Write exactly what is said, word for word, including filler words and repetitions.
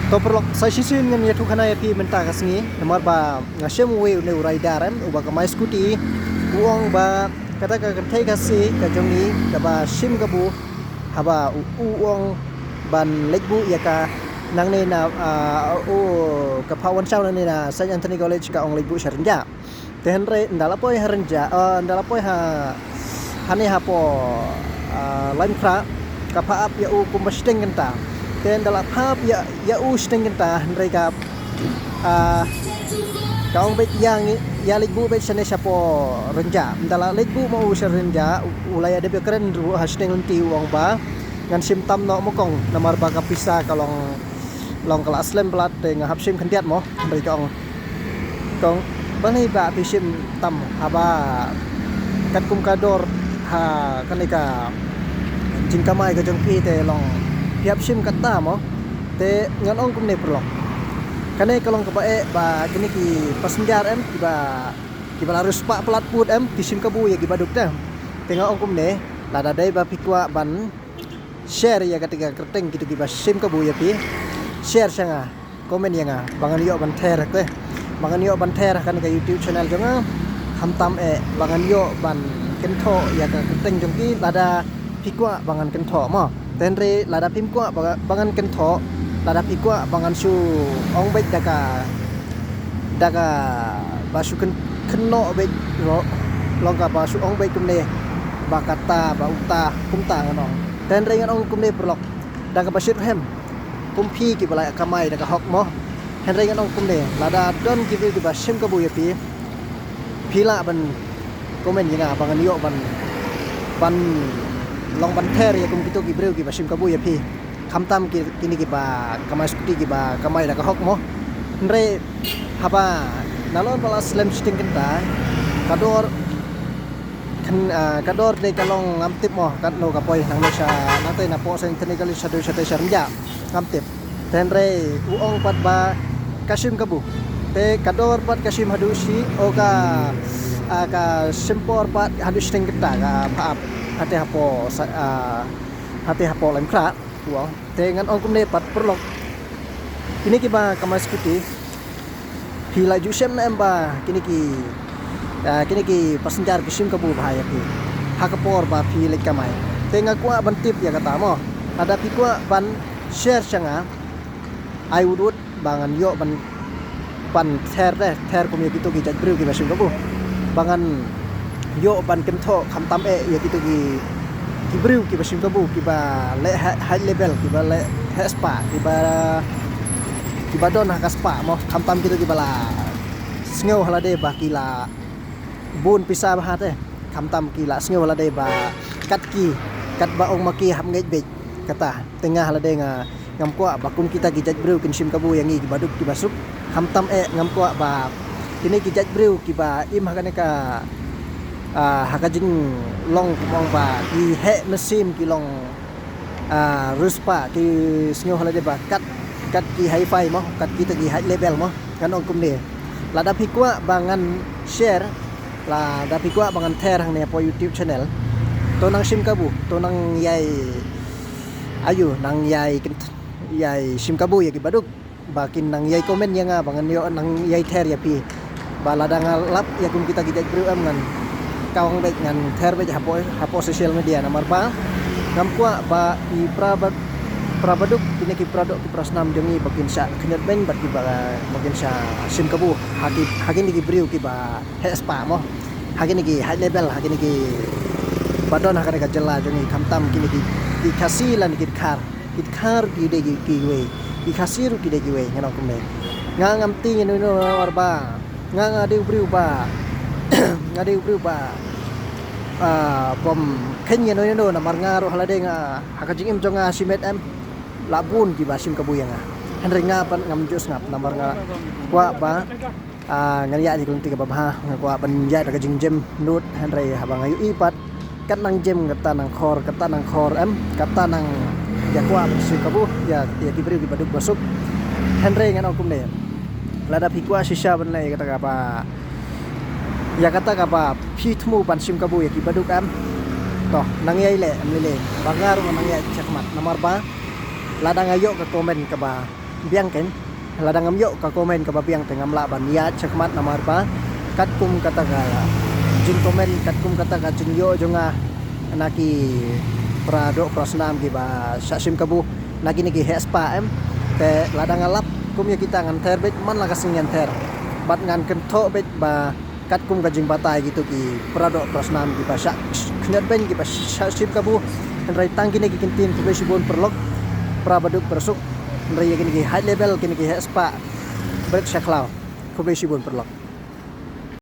To paralok, sa shisien ngan ïathuh khana ïa phi mynta ka sngi, namar ba nga shem uwei une u rider em, uba kamai scooty, u ong ba kata ka kynthei Khasi ka jong ngi kaba shim kabu, haba u, u ong ban leit buh ïa ka nangne na, ah, u, ka Pha Wan Shaw nangne na Saint Anthony College ka ong leit buh sha Rynjah. Te hynrei ynda la poi ha Rynjah, eh, ynda la poi ha, hane hapoh, eh, Laitumkhrah, ka pha ap ïa u kumba shiteng kynta. Te ynda la pha ap ïa, ïa u shiteng kynta, hynrei ka, ah, ka ong beit ïa ngi, ïa leit buh beit shane shapoh Rynjah. Ynda la leit buh ma u sha Rynjah, u, u la ïa dep ïa kren ruh ha shiteng lynti, u ong ba ngan shim tam noh mo kong, namar ba ka pisa ka long, long ka la slem palat, te nga hap shim khyndiat mo. Hynrei ka ong, ka ong, balei ba phi shim tam, haba katkum ka dor ha kane ka jingkamai ka jong phi te long phi hap shim kata mo. Te ngan ong kumne paralok, kane ka long kaba eh ba kine ki passenger em, kiba, kiba la riewspah palat pud em, ki shim kabu ïa kiba duk te. Te nga ong kumne, lada dei ba phi kwah ban share ïa kata ka kyrteng kito kiba shim kabu ïa phi, share sha nga, comment ïa nga, ba ngan ïoh ban ther, te ba ngan ïoh ban ther ha kane ka YouTube channel jong nga. Khamtam eh ba ngan ïoh ban kynthoh ïa ka kyrteng jong ki, lada phi kwah ba ngan kynthoh mo. Te hynrei lada phim kwah ba, ba ngan kynthoh, lada phi kwah ba ngan shu ong beit da ka, da kaba shu kyn, kynnoh beit ruh, long kaba shu ong beit kumne, ba kata, ba uta, kumta ngan ong. Te hynrei ngan ong kumne paralok, da kaba shit rhem, kum phi kiba la kamai da ka hok mo. Hynrei ngan ong kumne, lada don ki briew kiba shim kabu ïa phi, phi lah ban comment ïa nga ba ngan ïoh ban, ban long ban ther ïa kum kito ki briew kiba shim kabu ïa phi. Khamtam ki, kine kiba kamai scooty kiba kamai da ka hok mo. Hynrei haba nalor ba la slem shiteng kynta, ka dor, kyn, ah, ka dor te ka long ngam tip mo, katno ka poi nangne sha, nangte napoh Saint Anthony College shaduh shatei sha Rynjah, ngam tip. Te hynrei u ong pat ba ka shim kabu. Te ka dor pat ka shim haduh shi, o ka, ah, ka shim por pat haduh shiteng kynta ka pha ap. Hate hapoh sa, ah, hate hapoh Laitumkhrah. Wow. Te ngan ong kumne pat paralok, kine kiba kamai scooty, phi la ju shem ne em ba kine ki, ah, kine ki passenger ki shim kabu bha ïa phi ha ka por ba phi leit kamai? Te nga kwah ban tip ïa kata mo. Lada phi kwah ban share sha nga, ai u dud ba ngan ïoh ban, ban ther te, ther kum ïa kito ki jait briew kiba shim kabu, ba ngan ïoh ban kynthoh khamtam eh ïa kito ki, ki briew kiba shim kabu, kiba leh high, high level, kiba leh heh spah, kiba, kiba don ha ka spah mo, khamtam kito kiba la sngew ha lade ba ki la bun pisa bha te, khamtam ki la sngew ha lade ba kat ki, katba ong ma ki hap ngeit beit, kata. Te nga ha lade nga, ngam kwah ba kum kita ki jait briew kin shim kabu ïa ngi kiba duk kiba suk. Khamtam eh ngam kwah ba kine ki jait briew kiba im ha kane ka, ah, ha ka jinglong kumba ong ba ki heh mynsiem, ki long, ah, riewspah, ki sngew ha lade ba kat, kat ki hi-fi mo, kat kita ki high level mo. Ngan ong kumne, lada phi kwah ba ngan share, lada phi kwah ba ngan ther hangne hapoh YouTube channel, to nang shim kabu, to nang ïai, ayu, nang ïai kynt, ïai shim kabu ïa kiba duk, ba kin nang ïai comment ïa nga ba ngan ïoh nang ïai ther ïa phi. Ba lada nga lap ïa kum kita ki jait briew em, ngan kawang beit, ngan ther beit hapoh, hapoh social media, namar ba ngam kwah ba ki para ba, para baduk, kine ki para doh ki para snam jong ngi ba kin shah khynñiot beiñ bad kiba, ba kin shah shim kabu ha ki, ha kine ki briew kiba heh spah mo, ha kine ki high level, ha kine kiba don ha kane ka jylla jong ngi, khamtam kine ki, ki Khasi lane ki Dkhar. Ki Dkhar ki dei ki, kiwei, ki Khasi ruh ki dei kiwei, ngan ong kumne. Nga ngam tieng ïano ïano namar ba nga, nga dei u briew ba, nga dei u briew ba, ah, bym kheiñ ïano ïano namar nga ruh ha lade nga, ha ka jingim jong nga shimet em, la bun kiba shim kabu ïa nga. Hynrei nga pat ngam ju sngap namar nga kwah ba, ah, ngan ïaid ïa ka lynti kaba bha, nga kwah ban ïaid da ka jingjem nud, hynrei haba nga ïohi pat kat nang jem kata nang khor, kata nang khor em, kata nang ïa kwah ban shim kabu ïa, ïa ki briew kiba duk ba suk. Hynrei ngan ong kumne, lada phi kwah shisha ban leh ïa kata kaba, ïa kata kaba phi thmu ban shim kabu ïa kiba duk em, to nang ïai leh em lei lei, ba nga ruh nang ïaid shakhmat, namar ba lada nga ïoh ka comment kaba biang kein. Lada ngam ïoh ka comment kaba biang te ngam lah ban ïaid shakhmat namar ba katkum kata ka jingcomment, katkum kata ka jingïoh jong nga na ki para doh para snam kiba shah shim kabu, na kine ki heh spah em. Te lada nga lap kum ïa kita ngan ther beit man la ka sngi ngan ther. Bad ngan kynthoh beit ba katkum ka jingbatai kito ki para doh para snam kiba shah khñiot beiñ kiba shah shim kabu. Hynrei tang kine ki kyntien, khublei shibun paralok, para baduk para suk. Hynrei ïa kine ki high level, kine ki heh spah, bret sha khlaw. Khublei shibun paralok.